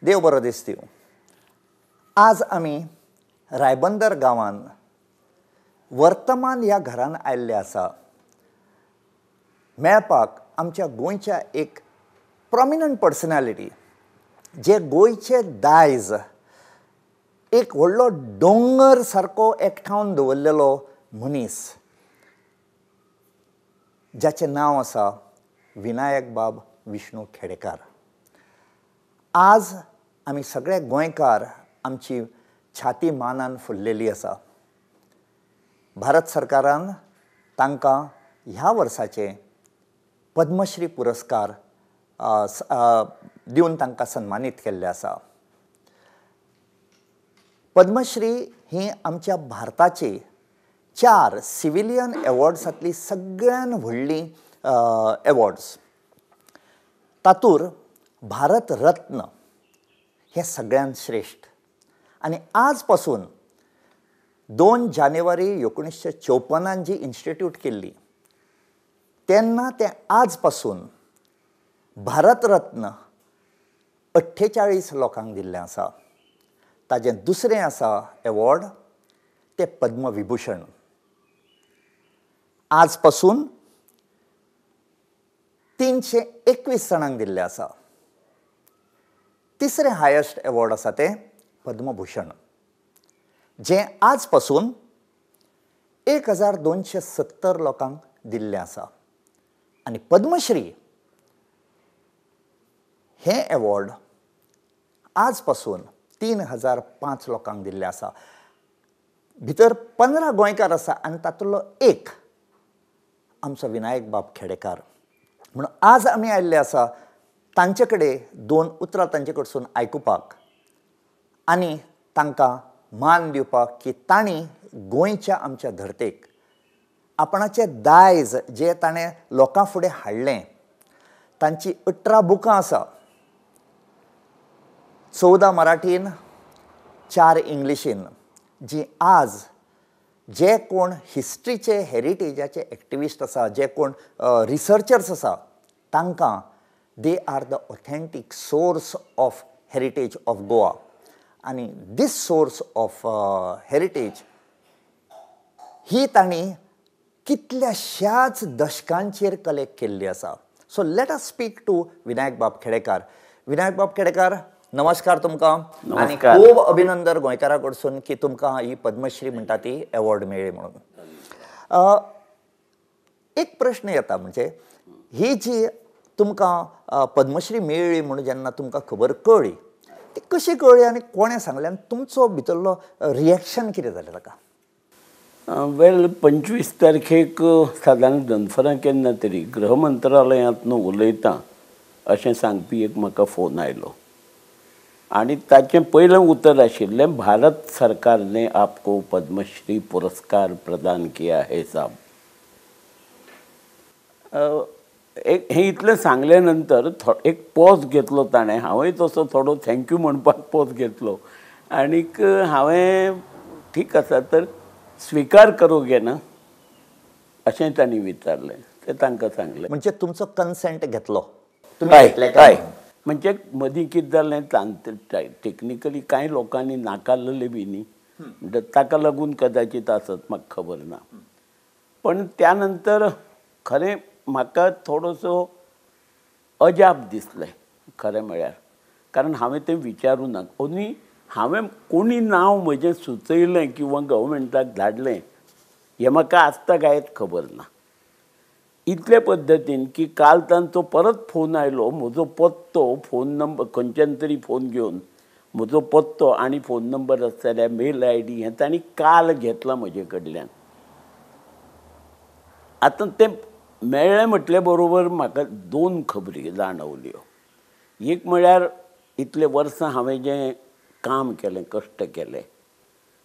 देव बरो दीस दिवं. आज आमी रायबंदर गांवान वर्तमान ह्या घरान आयिल्ले आसा मेळपाक आमच्या गोंयच्या एक प्रॉमिनंट पर्सनॅलिटी, जे गोंयचे दायज एक व्हडलो दोंगर सारको एकठावन दवरलेलो मनीस, जाचें नांव आसा विनायक बाब विष्णू खेडेकार. आज आमी सगळे गोंयकार आमची छाती मानान फुल्लेली आसा. भारत सरकारान तांकां ह्या वर्साचे पद्मश्री पुरस्कार दिवन तांकां सन्मानीत केल्ले आसा. पद्मश्री ही आमच्या भारताची 4 सिविलियन एवॉर्ड्सांतली सगळ्यान व्हडली एवॉर्ड्स. तातूर भारत रत्न हें सगळ्यान श्रेश्ठ. आनी आज पासून 2 जानेवारी 1954 जी इन्स्टिट्यूट केल्ली तेन्ना ते आज पासून भारत रत्न 48 लोकांक दिल्लें आसा. ताजें दुसरें आसा एवॉर्ड तें पद्मविभूषण. आज पासून 321 जाणांक दिल्लें आसा. तिसरें हायस्ट एवॉर्ड आसा तें पद्मभूषण, जें आज पासून 1270 लोकांक दिल्लें आसा. आनी पद्मश्री हें एवॉर्ड आज पासून 3005 लोकांक दिल्लें आसा. भितर 15 गोंयकार आसा आनी तातूंतलो एक आमचो विनायक बाब खेडेकार. म्हणून आज आमी आयिल्ले आसा तांचे कडेन 2 उतरां तांचे कडसून आयकुपाक आनी तांकां मान दिवपाक की तांणी गोंयच्या आमच्या धरतेक आपणाचें दायज जें ताणें लोकां फुडें हाडलें. तांची 18 बुकां आसा, 14 मराठीन, 4 इंग्लिशीन, जी आज जे कोण हिस्ट्रीचे हेरिटेजाचे एक्टिविस्ट आसा, जे कोण रिसर्चर्स आसा तांकां they are the authentic source of heritage of Goa. आनी दीस सोर्स ऑफ हेरिटेज ही तांणी कितल्याशाच दशकांचेर कलेक्ट केल्ली आसा. So let us speak to Vinayak बाब खेडेकार. विनायक बाब खेडेकार, नमस्कार तुमकां आनी खूब अभिनंदन गोंयकारा कडसून की तुमकां ही पद्मश्री म्हणटा ती एवॉर्ड मेळ्ळी म्हणून. एक प्रश्न येता म्हणजे ही जी तुमकां पद्मश्री मेळ्ळी म्हणून जेन्ना तुमकां खबर कळ्ळी ती कशी कळ्ळी आनी कोणें सांगलें आनी तुमचो भितरलो रिएक्शन कितें जालें ताका? वेल, 25 तारखेक सादारण दनपरां केन्ना तरी गृह मंत्रालयांत न्हू उलयता अशें सांगपी एक म्हाका फोन आयलो आनी ताचें पयलें उतर आशिल्लें, भारत सरकार ने आपको पद्मश्री पुरस्कार प्रदान किया है साहब. एक हें इतलें सांगले नंतर एक पॉज घेतलो ताणें. हांवूय तसो थोडो thank you म्हणपाक पॉज घेतलो आनीक हांवें ठीक आसा तर स्विकार करोगे ना अशें तांणी विचारलें. तें तांकां सांगलें. म्हणजे तुमचो कन्सेंट घेतलो? हय हय. म्हणजे मदीं कितें जालें, तांत्रिक टेक्निकली कांय लोकांनी नाकारलेलें बी न्ही, म्हणटा ताका लागून कदाचीत आसत, म्हाका खबर ना. पण त्या नंतर खरें म्हाका थोडोसो अजाप दिसलें खरें म्हळ्यार, कारण हांवें तें विचारूं ना. ओनी हांवें कोणी नांव म्हजें सुचयलें किंवा गव्हर्मेंटाक धाडलें हें म्हाका आजता कांयच खबर ना. इतले पद्दतीन की काल तांचो परत फोन आयलो, म्हजो पत्तो, फोन नंबर, खंयच्यान तरी फोन घेवन म्हजो पत्तो आनी फोन नंबर आसा जाल्यार मेल I D हें तांणी काल घेतलां म्हजे कडल्यान. आतां तें मेळ्ळें म्हटले बरोबर म्हाका 2 खबरी जाणवल्यो. एक म्हळ्यार इतले वर्सां हांवें जें काम केलें, कश्ट केले,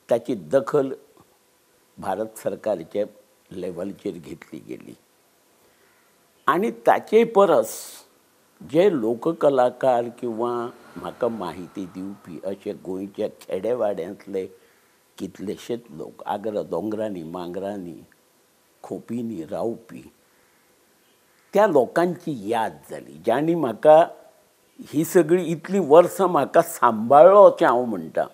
ताची दखल भारत सरकारच्या लेवलचेर घेतली गेली. आनी ताचे परस जे लोककलाकार किंवा म्हाका माहिती दिवपी अशे गोंयच्या खेडेवाड्यांतले कितलेशेच लोक, आग्रा दोंगरांनी, मांगरांनी, खोपींनी रावपी, त्या लोकांची याद जाली, ज्यांनी म्हाका ही सगळी इतलीं वर्सां म्हाका सांबाळ्ळो अशें हांव म्हणटा.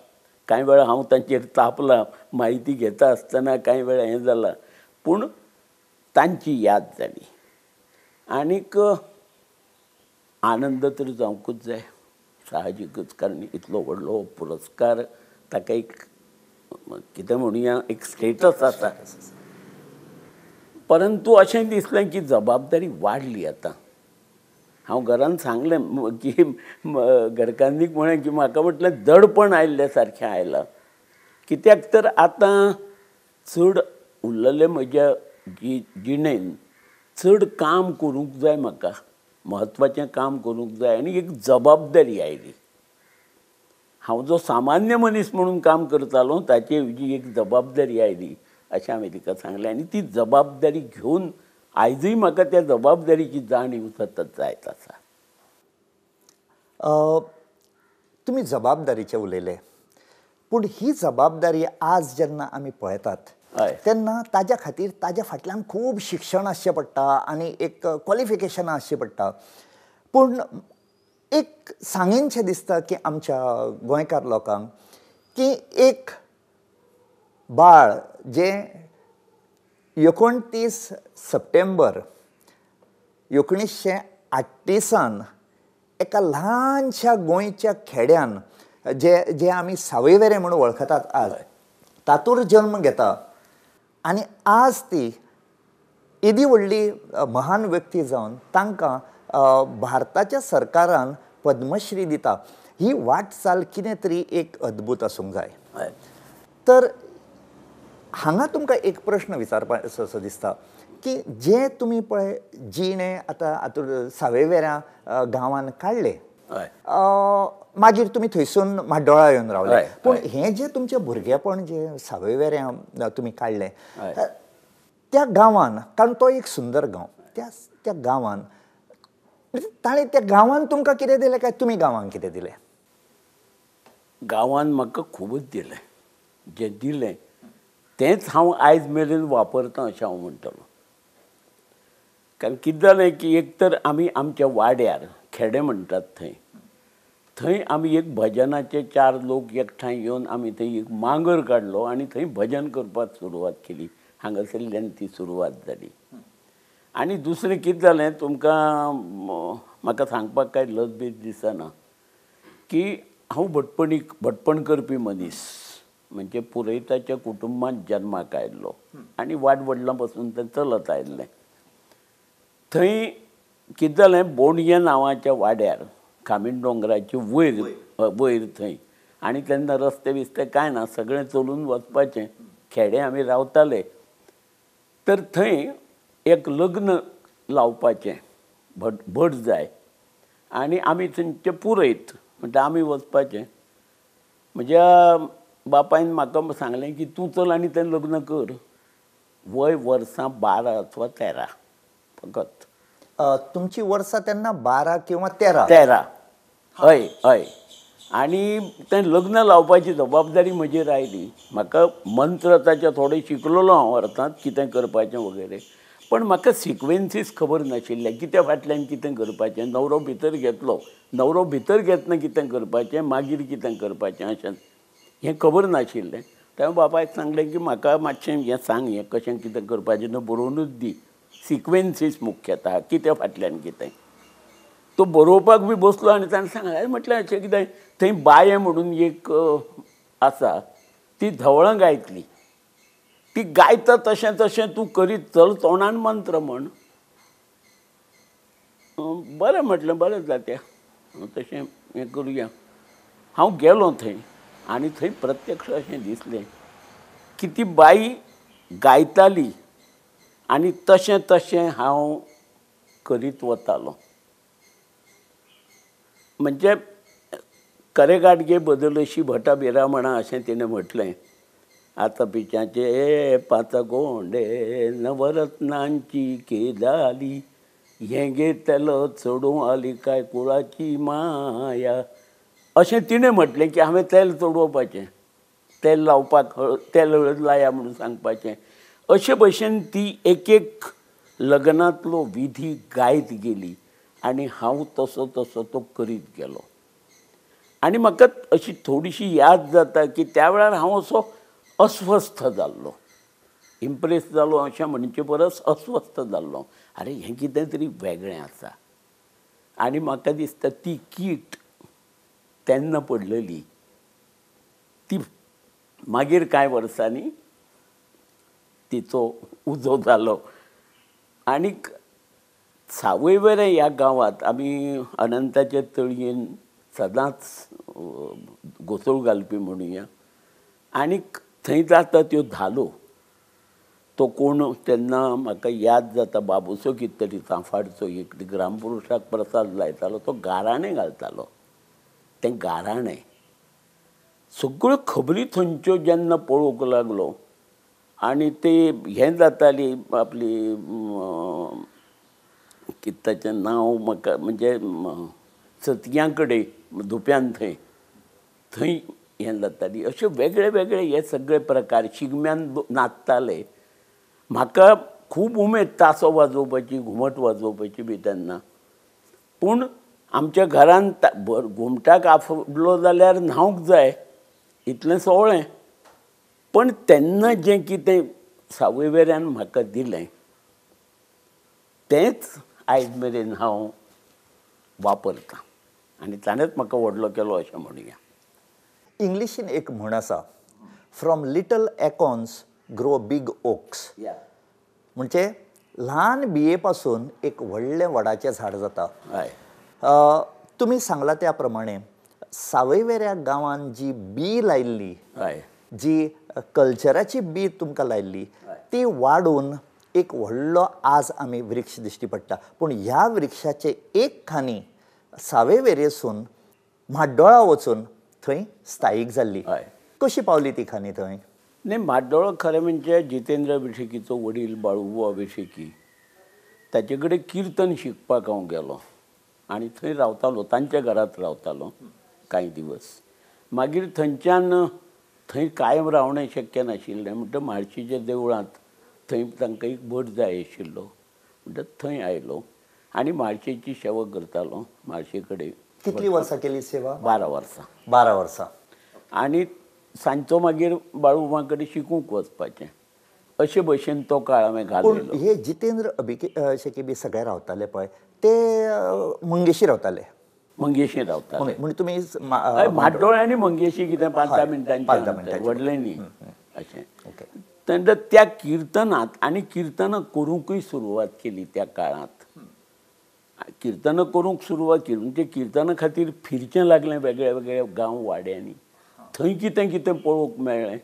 कांय वेळा हांव तांचेर तापलां, म्हायती घेता आसतना कांय वेळा हें जालां, पूण तांची याद जाली आनीक आनंद तर जावंकूच जाय साहजिकूच, कारण इतलो व्हडलो पुरस्कार ताका एक कितें म्हणुया एक स्टेटस आसा. परंतु अशें दिसलें की जबाबदारी वाडली. आतां हांव घरान सांगलें की घरकान्नीक म्हळें की म्हाका म्हटलें दडपण आयिल्ले सारकें आयलां, कित्याक तर आतां चड उरलेलें म्हज्या जिणेन चड काम करूंक जाय, म्हाका म्हत्वाचें काम करूंक जाय आनी एक जबाबदारी आयली. हांव जो सामान्य मनीस म्हणून काम करतालो ताचे ऐवजी एक जबाबदारी आयली अशें हांवें तिका सांगलें आनी ती जबाबदारी घेवन आयजूय म्हाका त्या जबाबदारीची जाणीव सतत जायत आसा. तुमी जबाबदारीचें उलयले, पूण ही जबाबदारी आज जेन्ना आमी पळयतात तेन्ना ताज्या खातीर ताज्या फाटल्यान खूब शिक्षण आसचें पडटा आनी एक क्वॉलिफिकेशनां आसचीं पडटा. पूण एक सांगीनशें दिसता की आमच्या गोंयकार लोकांक की एक बाळ जें 29 सप्टेंबर 1938 एका ल्हानशा गोंयच्या खेड्यान जे जे आमी सावयवेरें म्हणून वळखतात आज, तातूर जल्म घेता आनी आज ती येदी व्हडली महान व्यक्ती जावन तांकां भारताच्या सरकारान पद्मश्री दिता. ही वाटचाल कितें तरी एक अद्भुत आसूंक जाय. तर हांगा तुमकां एक प्रश्न विचारपाचो असो दिसता की जे तुमी पळय जिणें आतां आतां सावयवेऱ्यां गांवान काडलें, मागीर तुमी थंयसून म्हाड्डोळा येवन रावले, पूण हें जें तुमचें भुरगेपण जें सावयवेऱ्यां तुमी काडलें त्या गांवान, कारण तो एक सुंदर गांव, त्या त्या गांवान ताणें त्या गांवान तुमकां कितें दिलें काय तुमी गांवान कितें दिलें? गांवान म्हाका खुबूच दिलें, जें दिलें तेंच हांव आयज मेरेन वापरतां अशें हांव म्हणटलो. कारण कितें जालें की एक तर आमी आमच्या वाड्यार खेडे म्हणटात थंय थंय आमी एक भजनाचे 4 लोक एकठांय येवन आमी थंय एक मांगर काडलो आनी थंय भजन करपाक सुरवात केली. हांगासरल्यान ती सुरवात जाली. आनी दुसरें कितें जालें तुमकां म्हाका सांगपाक कांय लज बीज दिसना की हांव भटपण करपी मनीस, म्हणजे पुरयताच्या कुटुंबांत जन्माक आयिल्लो आनी वाडवडलां पासून तें चलत आयिल्लें. थंय कितें जालें, बोंडये नांवाच्या वाड्यार खामीण दोंगराचे वयर वयर थंय, आनी तेन्ना रस्ते बिस्ते कांय ना, सगळें चलून वचपाचें, खेडे आमी रावताले. तर थंय एक लग्न लावपाचें भट जाय आनी आमी थंयचे पुरयत म्हणटा आमी वचपाचें. म्हज्या बापायन म्हाका सांगलें की तूं चल आनी तें लग्न कर. वय वर्सां 12 अथवा 13 फकत. तुमची वर्सां तेन्ना 12 किंवा 13? 13, हय हय. आनी तें लग्न लावपाची जबाबदारी म्हजेर आयली. म्हाका मंत्र ताच्या थोडे शिकलेलो हांव अर्थांत कितें करपाचें वगैरे, पण म्हाका सिक्वेन्सीस खबर नाशिल्ले, कित्या फाटल्यान कितें करपाचें. न्हवरो भितर घेतलो, न्हवरो भितर घेतना कितें करपाचें, मागीर कितें करपाचें, अशें हें खबर नाशिल्लें. तेन्ना बापायक सांगलें की म्हाका मातशें हें सांग, हें कशें कितें करपाचें तें बरोवनूच दी, सिक्वेन्सीस मुख्यतः कित्या फाटल्यान कितें. तो बरोवपाक बी बसलो आनी ताणें सांगलें, म्हटलें अशें कितें थंय बाये म्हणून एक आसा, ती धवळां गायतली, ती गायता तशें तशें तूं करीत चल, तोंडान मंत्र म्हण. बरें म्हटलें, बरें जात्या तशें हें करुया. हांव गेलो थंय आनी थंय प्रत्यक्ष अशें दिसलें की ती बाई गायताली आनी तशें तशें हांव करीत वतालो. म्हणजे करेगाटगे बदलशी भटा बिरा म्हणा अशें तिणें म्हटलें. आतां पिच्याचे 5 गोंडे नवरत्नांची केदाली, हें घेतलो चडोवं आली काय कुळाची माया, अशें तिणें म्हटलें की हांवें तेल चडोवपाचें, तेल लावपाक तेल हळद लाया म्हणून सांगपाचें. अशे भशेन ती एक एक लग्नांतलो विधी गायत गेली आनी हांव तसो तसो तो करीत गेलो. आनी म्हाका अशी थोडीशी याद जाता की त्या वेळार हांव असो अस्वस्थ जाल्लो, इम्प्रेस जालो अशें म्हणचे परस अस्वस्थ जाल्लो, अरे हें कितें तरी वेगळें आसा. आनी म्हाका दिसता ती कीट तेन्ना पडलेली ती मागीर कांय वर्सांनी तिचो उजो जालो. आनीक सावयवेरें ह्या गांवांत आमी अनंताचे तळयेन सदांच घोसळ घालपी म्हणुया. आनीक थंय जाता त्यो धालो, तो कोण तेन्ना म्हाका याद जाता बाबूसो कितें तरी चांफाडचो एक ग्रामपुरुशाक प्रसाद लायतालो, तो गाराणें घालतालो. तें गाराणें सगळ्यो खबरी थंयच्यो जेन्ना पळोवंक लागलो आनी ते हें जाताली आपली कितें ताचें नांव म्हाका म्हणजे सतयां कडेन धुप्यान थंय थंय हें जाताली, अशे वेगळे वेगळे हे सगळे प्रकार शिगम्यान नाचताले. म्हाका खूब उमेद तासो वाजोवपाची, घुमट वाजोवपाची बी तेन्ना. पूण आमच्या घरांत घुमटाक आफडलो जाल्यार न्हावंक जाय इतलें सोवळें. पण तेन्ना जें कितें सावयवेऱ्यान म्हाका दिलें तेंच आयज मेरेन हांव वापरतां आनी ताणेंच म्हाका व्हडलो केलो अशें म्हणुया. इंग्लिशीन एक म्हण आसा, from little acorns grow big oaks. म्हणजे ल्हान बिये पासून एक व्हडलें वडाचें झाड जाता. तुमी सांगला त्या प्रमाणे सावयवेऱ्या गांवान जी बी लायिल्ली, जी कल्चराची बी तुमकां लायिल्ली, ती वाडून एक व्हडलो आज आमी वृक्ष दिश्टी पडटा. पूण ह्या वृक्षाचे एक खांदी सावयवेरेसून म्हाड्डोळा वचून थंय स्थायीक जाल्ली. कशी पावली ती खांदी थंय? न्ही, म्हाड्डोळा खरें म्हणजे जितेंद्र अभिषेकीचो वडील बाळूबुवा अभिषेकी ताचे कडेन किर्तन शिकपाक हांव गेलो आनी थंय रावतालो, तांच्या घरांत रावतालो कांय दिवस. मागीर थंयच्यान थंय कायम रावणें शक्य नाशिल्लें म्हणटकच म्हाळशीच्या देवळांत थंय तांकां एक भट जाय आशिल्लो म्हणटकच थंय आयलो आनी म्हाळशेची सेवा करतालो. म्हाळशे कडेन कितली वर्सां केली सेवा? 12 वर्सां. 12 वर्सां. आनी सांजचो मागीर बाळूमा कडेन शिकूंक वचपाचें, अशे भशेन तो काळ हांवें घालयलो. हे जितेंद्र अभिषेकी बी सगळे रावताले पळय, ते मंगेशी रावताले? मंगेशी रावताले. म्हणजे तुमी म्हाड्डोळ आनी मंगेशी कितें 5-10 मिनटांचें व्हडलें न्ही अशें. तेन्ना त्या किर्तनांत आनी किर्तनां करूंकूय सुरवात केली त्या काळांत. किर्तनां करूंक सुरवात केली म्हणजे किर्तना खातीर फिरचें लागलें वेगळे वेगळे गांव वाड्यांनी, थंय कितें कितें पळोवंक मेळ्ळें.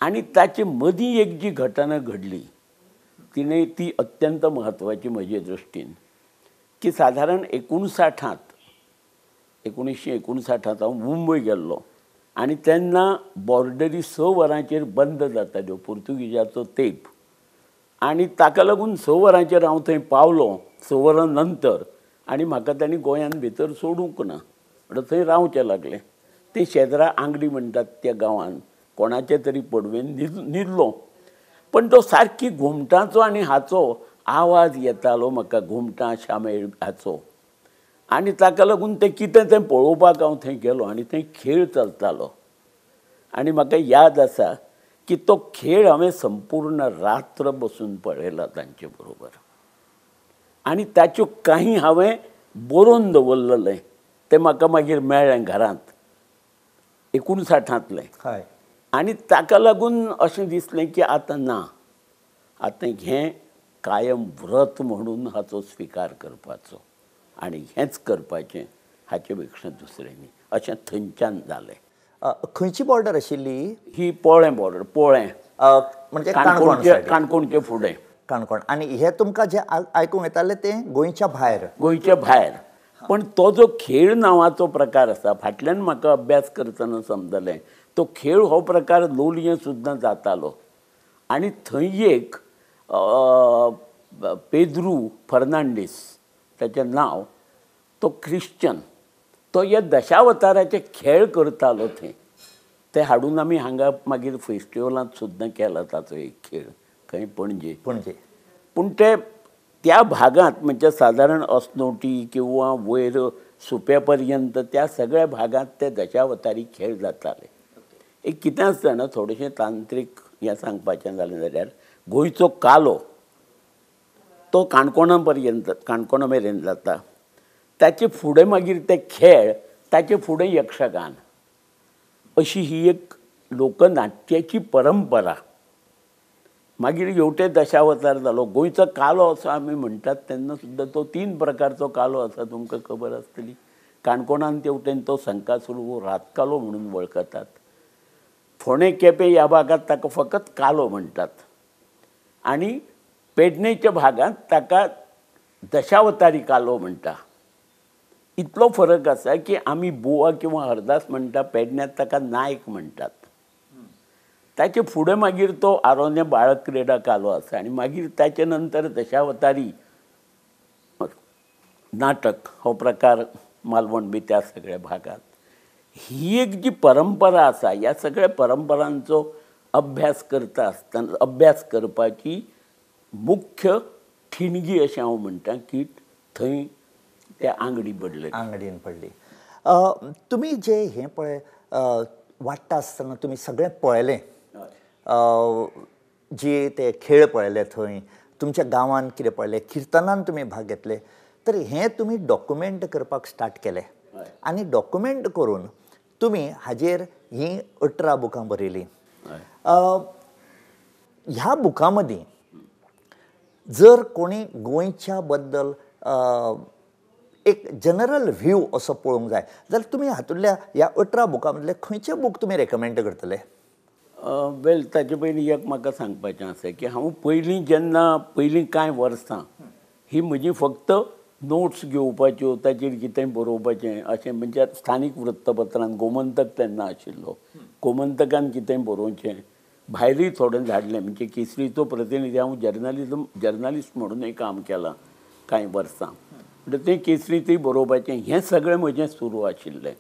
आनी ताचे मदीं एक जी घटना घडली तिणें ती अत्यंत म्हत्वाची म्हजे दृश्टीन, की सादारण 1959 हांव मुंबय गेल्लो आनी तेन्ना बॉर्डरी 6 वरांचेर बंद जाताल्यो, पुर्तुगीजाचो तेंप. आनी ताका लागून 6 वरांचेर हांव थंय पावलो, 6 वरां नंतर, आनी म्हाका तांणी गोंयांत भितर सोडूंक ना, म्हणटा थंय रावचें लागलें. ते शेजरा आंगडी म्हणटात त्या गांवांत कोणाचे तरी पडवेन न्हिदलो. पण तो सारकी घुमटाचो आनी हाचो आवाज येतालो म्हाका, घुमटां शामेळ हाचो. आनी ताका लागून तें कितें तें पळोवपाक हांव थंय गेलो आनी थंय खेळ चलतालो. आनी म्हाका याद आसा की तो खेळ हांवें संपूर्ण रात्र बसून पळयला तांचे बरोबर. आनी ताच्यो कांय हांवें बरोवन दवरलेलें, तें म्हाका मागीर मेळ्ळें घरांत 59. आनी ताका लागून अशें दिसलें की आतां ना, आतां हें कायम व्रत म्हणून हाचो स्विकार करपाचो आनी हेंच करपाचें, हाचे पेक्षा दुसरें न्ही, अशें थंयच्यान जालें. खंयची बॉर्डर आशिल्ली ही? पोळें बॉर्डर, पोळें म्हणजे काणकोणचे फुडें काणकोण. आनी हे तुमकां जें आयकूंक येतालें तें गोंयच्या भायर? गोंयच्या भायर. पण तो जो खेळ नांवाचो प्रकार आसा, फाटल्यान म्हाका अभ्यास करतना समजलें तो खेळ हो प्रकार लोलयें सुद्दां जातालो. आनी थंय एक पेद्रू फर्नांडीस ताचें नांव, तो क्रिश्चन, तो ह्या दशावताराचे खेळ करतालो. थंय ते हाडून आमी हांगा मागीर फेस्टिवलांत सुद्दां केला ताचो एक खेळ खंय पणजे. पणजे. पूण ते त्या भागांत म्हणजे सादारण असनोटी किंवा वयर सुप्या पर्यंत त्या सगळ्या भागांत ते दशावतारी खेळ जाताले. एक कितें आसता ना, थोडेशें तांत्रीक हें सांगपाचें जालें जाल्यार गोंयचो कालो तो काणकोणा पर्यंत, काणकोणा मेरेन जाता. ताचे फुडें मागीर ते खेळ, ताचे फुडें यक्षगान, अशी ही एक लोकनाट्याची परंपरा. मागीर हेवटे दशावतार जालो. गोंयचो कालो असो आमी म्हणटात तेन्ना सुद्दां तो 3 प्रकारचो कालो आसा, तुमकां खबर आसतली. काणकोणान तेवटेन तो संकासूर वो रातकालो म्हणून वळखतात. फोंडें केपें ह्या भागांत ताका फकत कालो म्हणटात आनी पेडणेच्या भागांत ताका दशावतारी कालो म्हणटा. इतलो फरक आसा की आमी बुवा किंवा हरदास म्हणटा, पेडण्यांत ताका नायक म्हणटात. ताचे फुडें मागीर तो आरोने बाळक क्रीडा कालो आसा आनी मागीर ताचे नंतर दशावतारी नाटक हो प्रकार मालवण बी त्या सगळ्या भागांत. ही एक जी परंपरा आसा, ह्या सगळ्या परंपरांचो अभ्यास करता आसतना अभ्यास करपाची मुख्य ठिणगी अशें हांव म्हणटा की थंय त्या आंगडी पडले, आंगडीन पडली. तुमी जे हें पळय वाडटा आसतना तुमी सगळें पळयलें, जे ते खेळ पळयले थंय तुमच्या गांवांत कितें पळयलें, किर्तनान तुमी भाग घेतले, तर हें तुमी डॉक्युमेंट करपाक स्टार्ट केलें आनी डॉक्युमेंट करून तुमी हाजेर हीं 18 बुकां बरयलीं. ह्या बुकां मदीं जर कोणी गोंयच्या बद्दल एक जनरल व्यू असो पळोवंक जाय जाल्यार तुमी हातूंतल्या ह्या 18 बुकां मदले खंयचे बूक तुमी रेकमेंड करतले? वेल, ताचे पयलीं एक म्हाका सांगपाचें आसा की हांव पयलीं जेन्ना पयलीं कांय वर्सां ही म्हजी फक्त नोट्स घेवपाच्यो, ताचेर कितें बरोवपाचें अशें, म्हणजे स्थानीक वृत्तपत्रान गोमंतक तेन्ना आशिल्लो, गोमंतकान कितें बरोवचें, भायरूय थोडें धाडलें. म्हणजे केसरीचो प्रतिनिधी हांव जर्नलिस्ट म्हणूनय काम केलां कांय वर्सां, म्हणटा तें केसरींतूय बरोवपाचें, हें सगळें म्हजें सुरू आशिल्लें.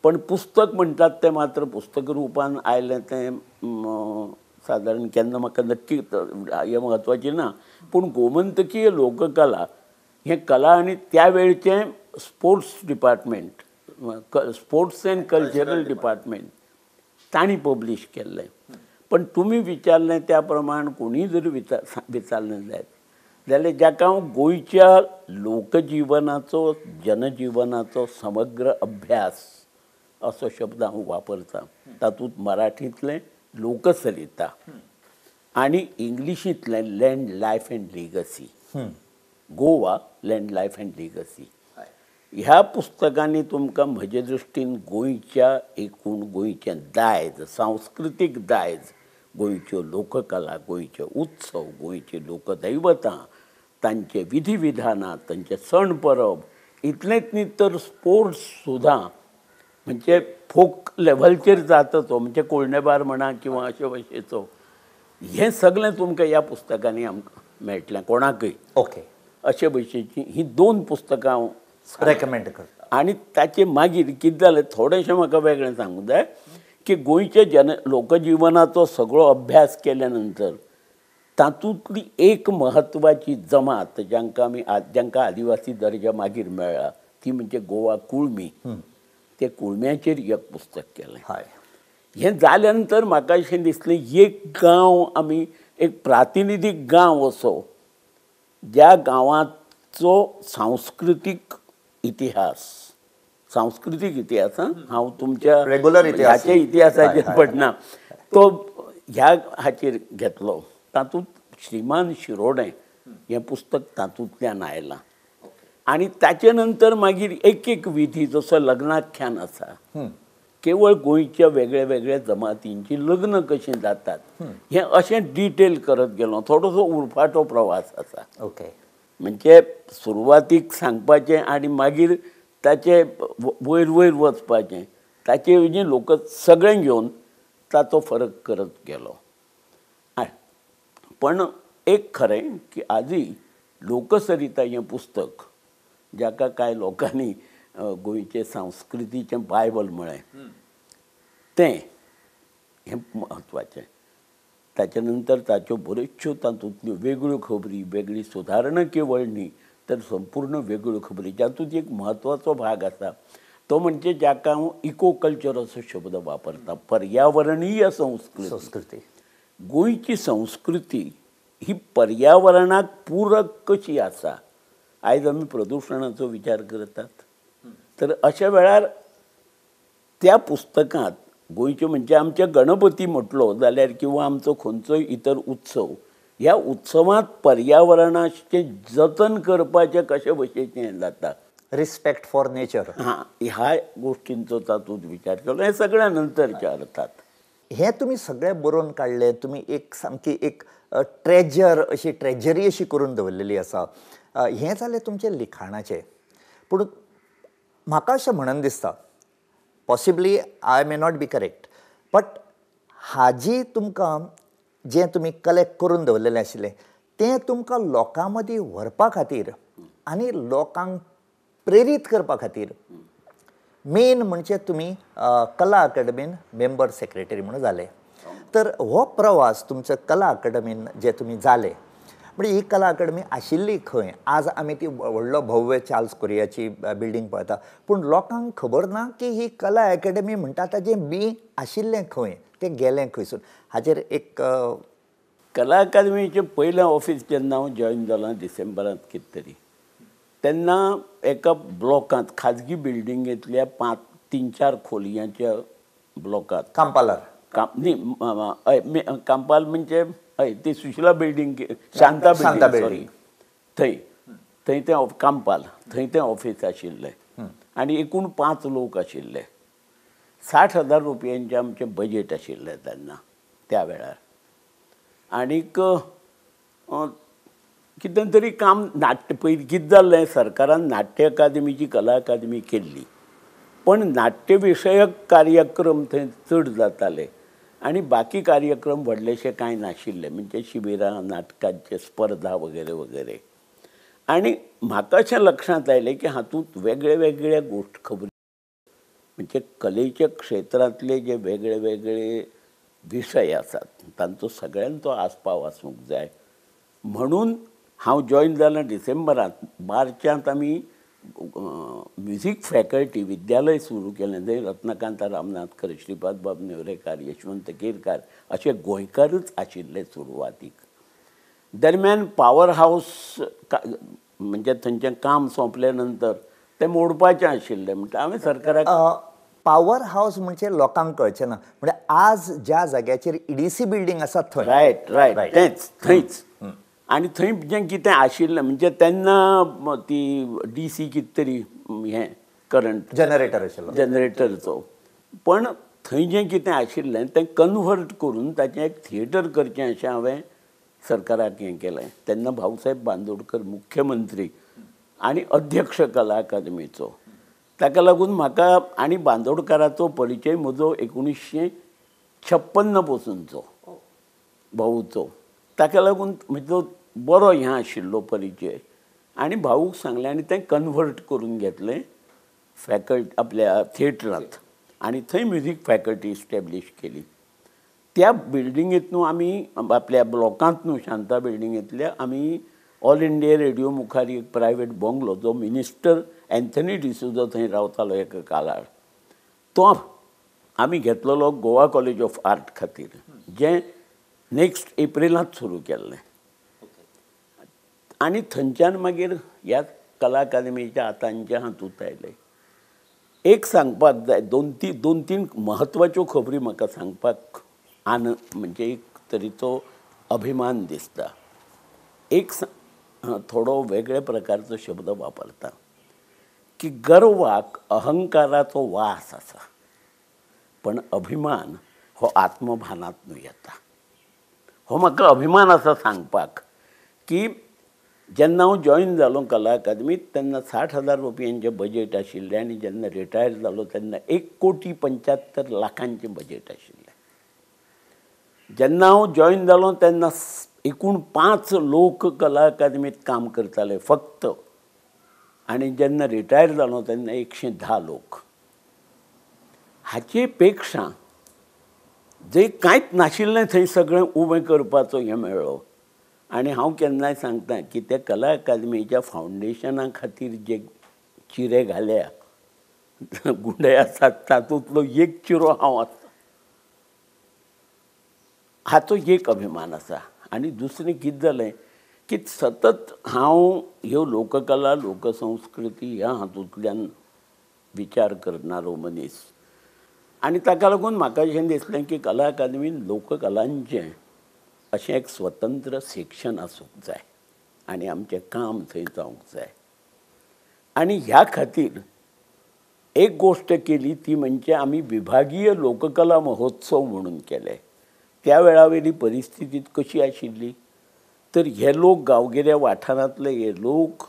पण पुस्तक म्हणटात तें मात्र पुस्तक रुपान आयलें तें सादारण केन्ना म्हाका नक्की हें म्हत्वाचें ना, पूण गोमंतकीय लोककला हें कला आनी त्या वेळचें sports department, sports and cultural department तांणी पब्लीश केल्लें. पण तुमी विचारलें त्या प्रमाण कोणीय जर विचारलें जायत जाल्यार जाका हांव गोंयच्या लोकजिवनाचो जनजिवनाचो समग्र अभ्यास असो शब्द हांव वापरता, तातूंत मराठींतलें लोकसरिता आनी इंग्लिशींतलें land life and legacy, Goa land life and legacy, ह्या पुस्तकांनी तुमकां म्हजे दृश्टीन गोंयच्या एकूण गोंयचें दायज, सांस्कृतीक दायज, गोंयच्यो लोककला, गोंयचे उत्सव, गोंयची लोकदैवतां, तांचे विधी विधानां, तांचे सण परब, इतलेंच न्ही तर स्पोर्ट्स सुद्दां म्हणजे फोक लेवलचेर जाता तो, म्हणजे कोळणेबार म्हणा किंवा अशे भशेचो, हें सगळें तुमकां ह्या पुस्तकांनी आमकां मेळटलें कोणाकय. ओके, अशे भशेचीं हीं 2 पुस्तकां हांव रेकमेंड करता. आनी ताचे मागीर कितें जालें थोडेंशें म्हाका वेगळें सांगूंक जाय की गोंयच्या जन लोकजिवनाचो सगळो अभ्यास केल्या नंतर तातूंतली एक म्हत्वाची जमात जांकां आमी जांकां आदिवासी दर्जा मागीर मेळ्ळा ती म्हणजे गोवा कुळमी. ते कुळम्याचेर एक पुस्तक केलें. हय, हें जाल्या नंतर म्हाका अशें दिसलें एक गांव आमी एक प्रातिनिधीक गांव असो ज्या गांवाचो सांस्कृतीक इतिहास, सांस्कृतीक इतिहास हांव तुमच्या रेगुलर ह्याच्या इतिहासाचेर पडना, तो ह्या हाचेर घेतलो. तातूंत श्रीमान शिरोडें हें पुस्तक तातूंतल्यान आयलां. आनी ताचे नंतर मागीर एक एक विधी जसो लग्नाख्यान आसा, केवळ गोंयच्या वेगळ्या वेगळ्या जमातींची लग्न कशीं जातात हें अशें डिटेल करत गेलो. थोडोसो उरफाटो प्रवास आसा. ओके, म्हणजे सुरवातीक सांगपाचें आनी मागीर ताचे वयर वयर वचपाचें, ताचे वयली लोक सगळें घेवन ताचो फरक करत गेलो. पण एक खरें की आजूय लोकसरिता हें पुस्तक जाका कांय लोकांनी गोंयचे संस्कृतीचें बायबल म्हळें तें हें म्हत्वाचें. ताच्या नंतर ताच्यो बऱ्योचश्यो तातूंतल्यो वेगळ्यो खबरी, वेगळी सुदारणा केवळ न्ही तर संपूर्ण वेगळ्यो खबरी, जातूंत एक म्हत्वाचो भाग आसा तो म्हणजे जाका हांव इको कल्चर असो शब्द वापरता, पर्यावरणीय संस्कृती. संस्कृती, गोंयची संस्कृती ही पर्यावरणाक पूरक कशी आसा. आयज आमी प्रदुशणाचो विचार करतात तर अशा वेळार त्या पुस्तकांत गोंयच्यो म्हणजे आमच्या गणपती म्हटलो जाल्यार किंवा आमचो खंयचोय इतर उत्सव, ह्या उत्सवांत पर्यावरणाचें जतन करपाचें कशे भशेचें हें जाता, रिस्पेक्ट फॉर नेचर, हां, ह्या गोश्टींचो तातूंत विचार केलो. हें सगळ्या नंतरच्या अर्थात हें तुमी सगळें बरोवन काडलें, तुमी एक सामकी एक ट्रेजर अशी ट्रेजरी अशी करून दवरलेली आसा. हें जालें तुमचें लिखाणाचें. पूण म्हाका अशें म्हणून दिसता, possibly I may not be correct, but हाजी तुमकां जें तुमी कलेक्ट करून दवरलेलें आशिल्लें तें तुमकां लोकां मदीं व्हरपा खातीर आनी लोकांक प्रेरीत करपा खातीर मेन म्हणजे तुमी कला अकादमीन मेंबर सेक्रेटरी म्हणून जाले. तर हो प्रवास तुमचो कला अकादमीन जे तुमी जाले, म्हणजे ही कला अकादमी आशिल्ली खंय, आज आमी ती व्हडलो भव्य चार्ल्स कोरियाची बिल्डींग पळयता, पूण लोकांक खबर ना की ही कला अकादमी म्हणटा ताजें बी आशिल्लें खंय, तें गेलें खंयसून. हाजेर एक कला अकादमीचें पयलें ऑफीस जेन्ना हांव जॉयन जालां डिसेंबरांत कितें तरी, तेन्ना एका ब्लॉकांत खाजगी बिल्डिंगेंतल्या 5-3-4 खोलयांच्या ब्लॉकांत कांपालार, न्ही कांपाल म्हणजे हय ती Sushila building, Shanta building, sorry, थंय थंय तें कांपाल थंय तें ऑफीस आशिल्लें आनी एकूण 5 लोक आशिल्ले. 60,000 रुपयांचें आमचें बजेट आशिल्लें तेन्ना त्या वेळार. आनीक कितें तरी काम नाट्य पयलीं कितें जाल्लें, सरकारान नाट्य अकादमीची कला अकादमी केल्ली, पण नाट्यविशयक कार्यक्रम थंय चड जाताले आनी बाकी कार्यक्रम व्हडलेशे कांय नाशिल्ले, म्हणजे शिबिरां, नाटकांचे स्पर्धा वगैरे वगैरे. आनी म्हाका अशें लक्षांत आयलें की हातूंत वेगळे वेगळे गोश्ट खबरी म्हणजे कलेच्या क्षेत्रांतले जे वेगळे वेगळे विशय आसात तांचो सगळ्यांचो आस्पाव आसूंक जाय. म्हणून हांव जॉयन जालां डिसेंबरांत. मार्चांत आमी म्युजीक फॅकल्टी विद्यालय सुरू केलें, जंय रत्नाकांत रामनाथकर, श्रीपादबाब नेवरेकार, यशवंत केरकार अशे गोंयकारच आशिल्ले सुरवातीक. दरम्यान पावर हावस म्हणजे थंयचें काम सोंपले नंतर तें मोडपाचें आशिल्लें, म्हणटा हांवें सरकाराक पावर हावस म्हणजे लोकांक कळचें ना, म्हणजे आज ज्या जाग्याचेर EDC building आसा थंय, रायट रायट, तेंच थंयच. आनी थंय जें कितें आशिल्लें म्हणजे तेन्ना ती DC कितें तरी हें करंट जनरेटर आशिल्लो, जनरेटरचो, पण थंय जें कितें आशिल्लें तें कन्वर्ट करून ताचें एक थिएटर करचें अशें हांवें सरकाराक हें केलें. तेन्ना भाऊसाहेब बांदोडकर मुख्यमंत्री आनी अध्यक्ष कला अकादमीचो, ताका लागून म्हाका आनी बांदोडकाराचो परिचय म्हजो 1956 पसूनचो भाऊचो, ताका लागून म्हजो बरो हें आशिल्लो परिचय. आनी भाऊक सांगलें आनी तें कन्वर्ट करून घेतलें फॅकल्टी आपल्या थिएटरांत आनी थंय म्युजीक फॅकल्टी इस्टॅब्लीश केली. त्या बिल्डिंगेंत न्हू आमी आपल्या ब्लॉकांत न्हू शांता बिल्डिंगेंतल्या आमी ऑल इंडिया रेडियो मुखार एक प्रायवेट बंगलो जो मिनिस्टर एन्थनी डिसोजा थंय रावतालो एका काळार, तो आमी घेतलेलो गोवा कॉलेज ऑफ आर्ट खातीर, जें नेक्स्ट एप्रिलांत सुरू केल्लें. आनी थंयच्यान मागीर ह्या कला अकादमीच्या आतांच्या हातूंत आयलें. एक सांगपाक जाय, दोन तीन म्हत्वाच्यो खबरी म्हाका सांगपाक आनंद म्हणजे एक तरेचो अभिमान दिसता. एक थोडो वेगळे प्रकारचो शब्द वापरता की गर्वाक अहंकाराचो वास आसा, पण अभिमान हो आत्मभानांत न्हू येता. हो म्हाका अभिमान आसा सांगपाक की जेन्ना हांव जॉयन जालो कला अकादमीत तेन्ना 60,000 रुपयांचें बजेट आशिल्लें आनी जेन्ना रिटायर जालो तेन्ना 1,75,00,000 बजेट आशिल्लें. जेन्ना हांव जॉयन जालो तेन्ना एकूण 5 लोक कला अकादमीत काम करताले फक्त, आनी जेन्ना रिटायर जालो तेन्ना 110 लोक. हाचे पेक्षा जे कांयच नाशिल्लें थंय सगळें उबें करपाचो हें मेळ्ळो. आनी हांव केन्नाय सांगता की त्या कला अकादमीच्या फावंडेशना खातीर जे चिरे घाल्या गुंडे आसात तातूंतलो एक चिरो हांव आसा, हाचो एक अभिमान आसा. आनी दुसरें कितें जालें की सतत हांव ह्यो लोककला लोकसंस्कृती ह्या हातूंतल्यान विचार करणारो मनीस आनी ताका लागून म्हाका अशें दिसलें की कला अकादमीन लोककलांचें अशें एक स्वतंत्र सेक्शन आसूंक जाय आनी आमचें काम थंय जावंक जाय. आनी ह्या खातीर एक गोश्ट केली ती म्हणजे आमी विभागीय लोककला महोत्सव म्हणून केले. त्या वेळावेली परिस्थिती कशी आशिल्ली तर हे लोक गांवगिऱ्या वाठारांतले हे लोक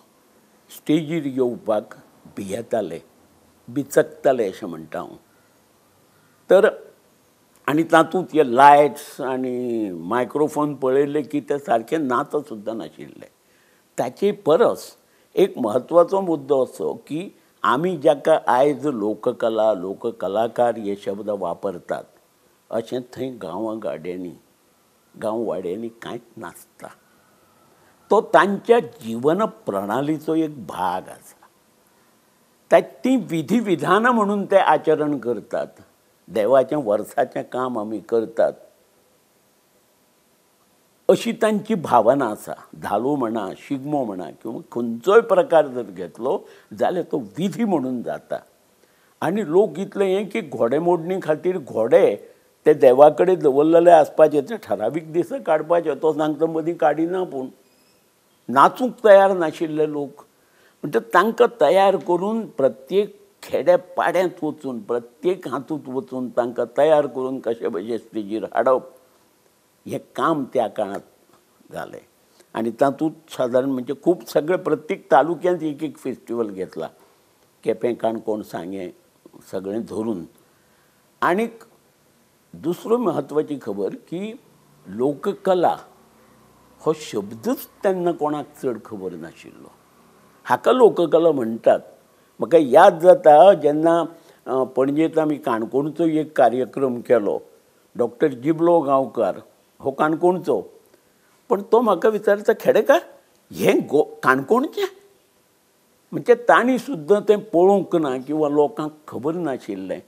स्टेजीर येवपाक भियेताले, बिचकताले अशें म्हणटा हांव. तर आनी तातूंत हे लायट्स आनी मायक्रोफोन पळयले की ते सारके नाच सुद्दां नाशिल्ले. ताचे परस एक म्हत्वाचो मुद्दो असो की आमी जाका आयज लोककला लोककलाकार हे शब्द वापरतात अशें थंय गांवां गाड्यांनी गांववाड्यांनी कांयच नासता. तो तांच्या जीवन प्रणालीचो एक भाग आसा. ती विधी विधानां म्हणून ते आचरण करतात. देवाचें वर्साचें काम आमी करतात अशी तांची भावना आसा. धालो म्हणा, शिगमो म्हणा किंवा खंयचोय प्रकार जर घेतलो जाल्यार तो विधी म्हणून जाता. आनी लोक इतलें हें की घोडेमोडणी खातीर घोडे ते देवा कडेन दवरलेले आसपाचे, ते ठरावीक दिसा काडपाचे. तो सांगता मदीं काडिना, पूण नाचूंक तयार नाशिल्ले लोक. म्हणटा तांकां तयार करून प्रत्येक खेड्या पाड्यांत वचून प्रत्येक हातूंत वचून तांकां तयार करून कशे भशेन स्टेजीर हाडप हें काम त्या काळांत जालें. आनी तातूंत सादारण म्हणजे खूब सगळे प्रत्येक तालुक्यांत एक एक फेस्टिवल घेतला, केपें, काणकोण, सांगें सगळें धरून. आनीक दुसरो म्हत्वाची खबर की लोककला हो शब्दच तेन्ना कोणाक चड खबर नाशिल्लो. हाका लोककला म्हणटात. म्हाका याद जाता जेन्ना पणजेंत आमी काणकोणचो एक कार्यक्रम केलो, डॉक्टर जिबलो गांवकार हो काणकोणचो, पण तो म्हाका विचारता, खेडेकार हें काणकोणचें? म्हणजे तांणी सुद्दां तें पळोवंक ना किंवा लोकांक खबर नाशिल्लें.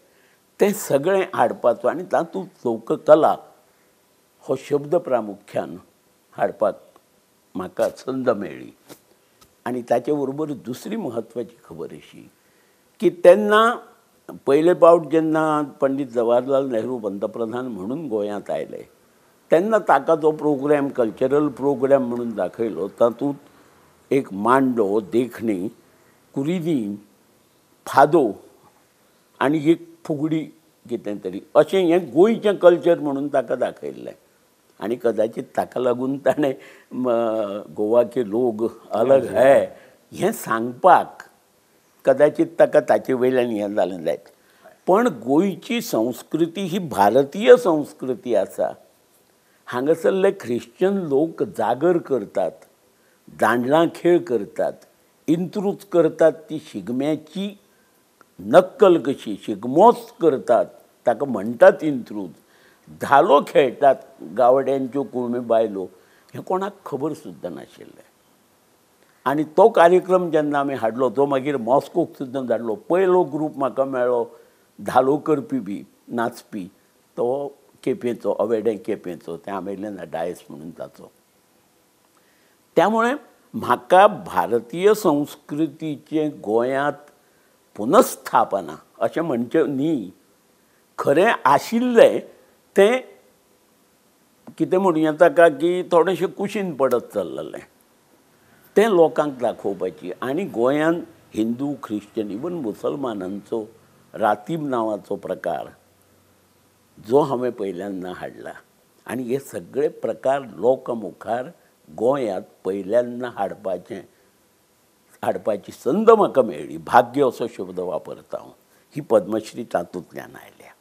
तें सगळें हाडपाचो आनी तातूंत लोककला हो शब्द प्रामुख्यान हाडपाक म्हाका संद मेळ्ळी. आनी ताचे बरोबर दुसरी म्हत्वाची खबर अशी की तेन्ना पयले पावट जेन्ना पंडित जवाहरलाल नेहरू पंतप्रधान म्हणून गोंयांत आयले तेन्ना ताका जो प्रोग्राम कल्चरल प्रोग्राम म्हणून दाखयलो तातूंत एक मांडो, देखणी, कुरिदी, फादो आनी एक फुगडी कितें तरी अशें हें गोंयचें कल्चर म्हणून ताका दाखयल्लें. आनी कदाचित ताका लागून ताणें गोवा के लोग अलग है हें सांगपाक कदाचित ताका ताचे वयल्यान हें जालें जायत. पण गोंयची संस्कृती ही भारतीय संस्कृती आसा. हांगासरले ख्रिश्चन लोक जागर करतात, दांडलां खेळ करतात, इंत्रूज करतात, ती शिगम्याची नक्कल कशी शिगमोच करतात, ताका म्हणटात इंत्रूज. धालो खेळटात गावड्यांच्यो कुळमी बायलो, हें कोणाक खबर सुद्दां नाशिल्लें. आनी तो कार्यक्रम जेन्ना आमी हाडलो तो मागीर मॉस्कोक सुद्दां धाडलो. पयलो ग्रूप म्हाका मेळ्ळो धालो करपी बी नाचपी, तो केपेंचो, अवेडें केपेंचो, ते आमेले ना डायस म्हणून ताचो. त्यामुळे म्हाका भारतीय संस्कृतीचें गोंयांत पुनस्थापना अशें म्हणचें न्ही, खरें आशिल्लें तें कितें म्हणूं ताका की थोडेशें कुशीन पडत चल्लेलें तें लोकांक दाखोवपाची. आनी गोंयांत हिंदू, ख्रिश्चन, इवन मुसलमानांचो रातीब नांवाचो प्रकार जो हांवें पयल्यांदा हाडला आनी हे सगळे प्रकार लोकां मुखार गोंयांत पयल्यांदा हाडपाची संद म्हाका मेळ्ळी. भाग्य असो शब्द वापरता हांव, ही पद्मश्री तातूंतल्यान आयल्या.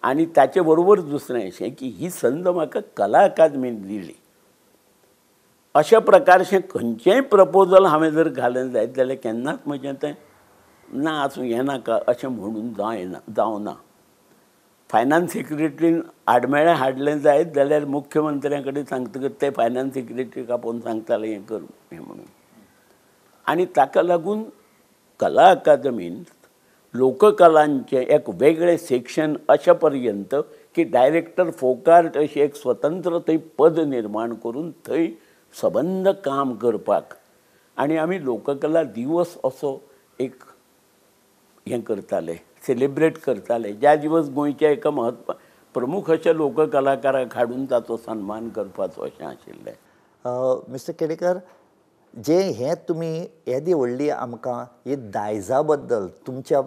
आनी ताचे बरोबर दुसरें अशें की ही संद म्हाका कला अकादमीन दिली. अशा प्रकारचें खंयचेंय प्रपोजल हांवें जर घालें जायत जाल्यार केन्नाच म्हजें तें ना आसूं हें नाका अशें म्हणून जायना, जावना. फायनान्स सेक्रेटरीन आडमेळें हाडलें जायत जाल्यार मुख्यमंत्र्यां कडेन सांगतकच ते फायनान्स सेक्रेटरीक आपोवन सांगताले हें कर हें म्हणून. आनी ताका लागून कला अकादमीन लोककलांचें एक वेगळें सेक्शन अशें पर्यंत की डायरेक्टर फोक आर्ट अशें एक स्वतंत्र थंय पद निर्माण करून थंय सबंद काम करपाक आनी आमी लोककला दिवस असो एक हें करताले, सेलिब्रेट करताले. ज्या दिवस गोंयच्या एका म्हत्व प्रमुख अशा लोककलाकाराक हाडून ताचो सन्मान करपाचो अशें आशिल्लें. मिस्टर केळेकार, जे हें तुमी येदी व्हडली आमकां ही दायजा बद्दल तुमच्या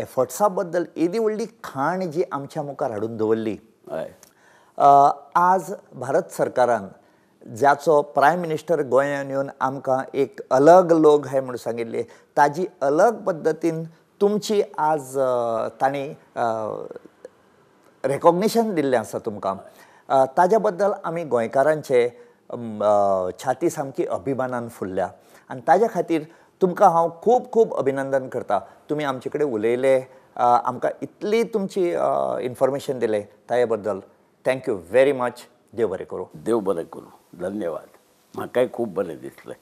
एफर्ट्सा बद्दल येदी व्हडली खाण जी आमच्या मुखार हाडून दवरली. हय. आज भारत सरकारान जाचो प्रायम मिनिस्टर गोंयान येवन आमकां एक अलग लोक है म्हणून सांगिल्ले, ताजी अलग पद्दतीन तुमची आज तांणी रेकॉग्निशन दिल्लें आसा तुमकां, ताज्या बद्दल आमी गोंयकारांचे छाती सामकी अभिमानान फुल्ल्या आनी ताज्या खातीर तुमकां हांव खूब खूब अभिनंदन करता. तुमी आमचे कडेन उलयले, आमकां इतली तुमची इन्फॉर्मेशन दिलें, ताजे बद्दल thank you very much. देव बरें करूं. देव बरें करूं. धन्यवाद. म्हाकाय खूब बरें दिसलें.